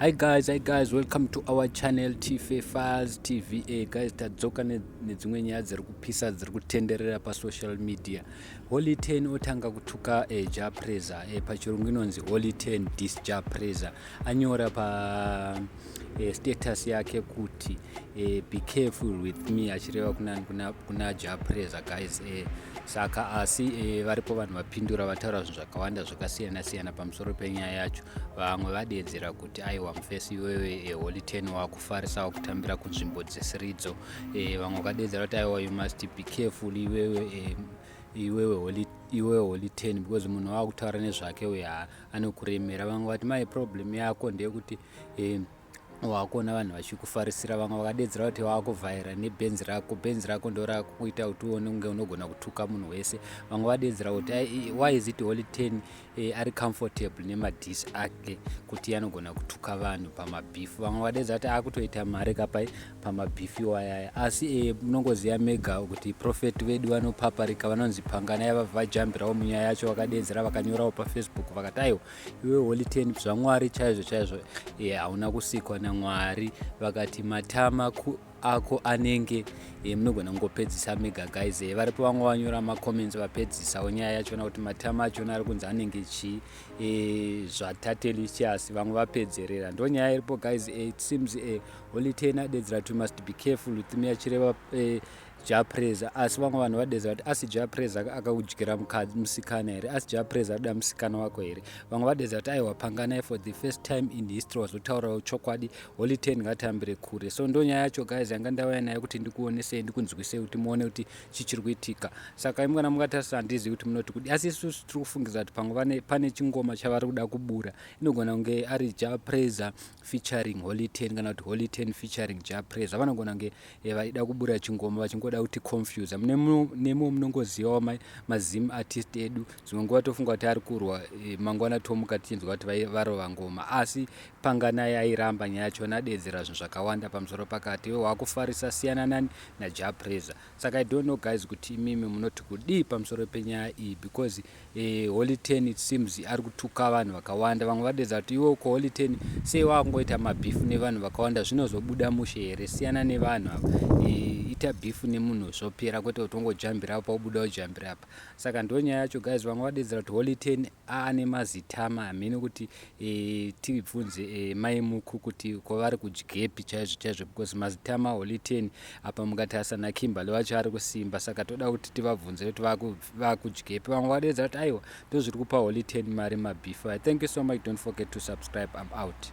Hi guys, hi guys, welcome to our channel TFA Files TVA. Guys, tadzoka nedzimwe nyaya dziri kupisa, dziri kutenderera pasocial media. Holy 10 otanga kutuka Jah Prayzah. Pachirungu inonzi Holy 10 diss Jah Prayzah. Anyora pa status yake kuti "Be careful with me," achireva kuna Jah Prayzah, guys. Saka asi varipo vanhu vapindura, vataura zvinhu zvakawanda zvakasiyana siyana pamusoro penyaya yacho. Vamwe vadedzera kuti, "Aiwa mufesi, iwewe Holy 10, wakufarisa, wakutambira kunzvimbo dzisiridzo." Vamwe vakadedzera kuti, "Aiwa, you must be careful iwewe, iwewe Holy 10, because munhu wakutaura nezvake uyu anokuremera." Vamwe vati, "Mai, problem yako ndeyekuti wakuona vanhu vachikufarisira." Vamwe vakadedzera kuti, "Wakuvhaira nebhenzi rako, bhenzi rako ndo rakuita kuti uone kunge unogona kutuka munhu wese." Vamwe vadedzera kuti, "Why is it Holy 10 ari comfortable nemadiss ake, kuti anogona kutuka vanhu pamabeef?" Vamwe vadedzera kuti akutoita mari kapai pamabeef iwayaya. Asi munongoziva mega kuti prophet vedu vanopaparika, vanonzi Panganai, vabva vajambirawo munyaya yacho. Vakadedzera, vakanyorawo paFacebook, vakati, "Aiwa iwe Holy 10, zvaMwari chaizvo chaizvo hauna kusikwa naMwari." Vakati matama ako anenge munogona kungopedzisa mega, guys. Varipo vamwe vanyora macomments, vapedzisawo nyaya yachona kuti matama achona ari kunzi anenge chii, zvatatelicious. Vamwe vapedzerera. Ndo nyaya iripo, guys. It seems Holy 10 adedzera kuti, "Must be careful with me," achireva Jah Prayzah. Asi vamwe vanhu vadedzera kuti, "Asi Jah Prayzah akakudyira musikana here? Asi Jah Prayzah adoda musikana wako here?" Vamwe vadedzera kuti, "Aiwa Panganai, for the first time in history wazotaurawo chokwadi. Holy 10 ngatambire kure." So ndo nyaya yacho, guys, yanga ndauya nayo kuti ndikuonesei, ndikunzwisei, kuti muone kuti chichiri kuitika. Saka imi kana mukatarisa, handizivi kuti munoti kudi, asi isusu tiri kufungiza kuti pamwe pane chingoma chavari kuda kubura. Inogona kunge ari Jah Prayzah featuring Holy 10, kana kuti Holy 10 featuring Jah Prayzah. Vanogona kunge vaida kubura chingoma, vachingoda kuti confuse. Nemo munongozivawo maZim artist edu, dzimwe nguva tofunga kuti ari kurwa, mangwana tomuka tichinzwa kuti varova ngoma. Asi Panganai airamba nyaya yachona, adedzera zvinhu zvakawanda pamusoro pakati, "Iwe wakufarisa, siyana nani naJah Prayzah." Saka I don't know, guys, kuti imimi munoti kudii pamusoro penyaya iyi, because Holy 10, it seems ari kutuka vanhu vakawanda. Vamwe vadedza kuti, "Iwe uko Holy 10, sei wakungoita mabeef nevanhu vakawanda? Zvinozobuda mushe here? Siyana nevanhu ava. Ita beef nemunhu zvopera, kwete kuti ungojambira apa, ubuda ujambira apa." Saka ndo nyaya yacho, guys. Vamwe vadedzera kuti Holy 10 aane mazitama. Hamene kuti tibvunze mai Muku kuti kwavari kudyepi chaizvo chaizvo, because mazitama Holy 10 apa, mukatarisa naKimberly wacho ari kusimba. Saka toda kuti tivabvunze kuti vakudyepi. Vamwe vadedza kuti, "Aiwa, ndozviri kupa Holy 10 mari, mabeef." Thank you so much. Don't forget to subscribe. I'm out.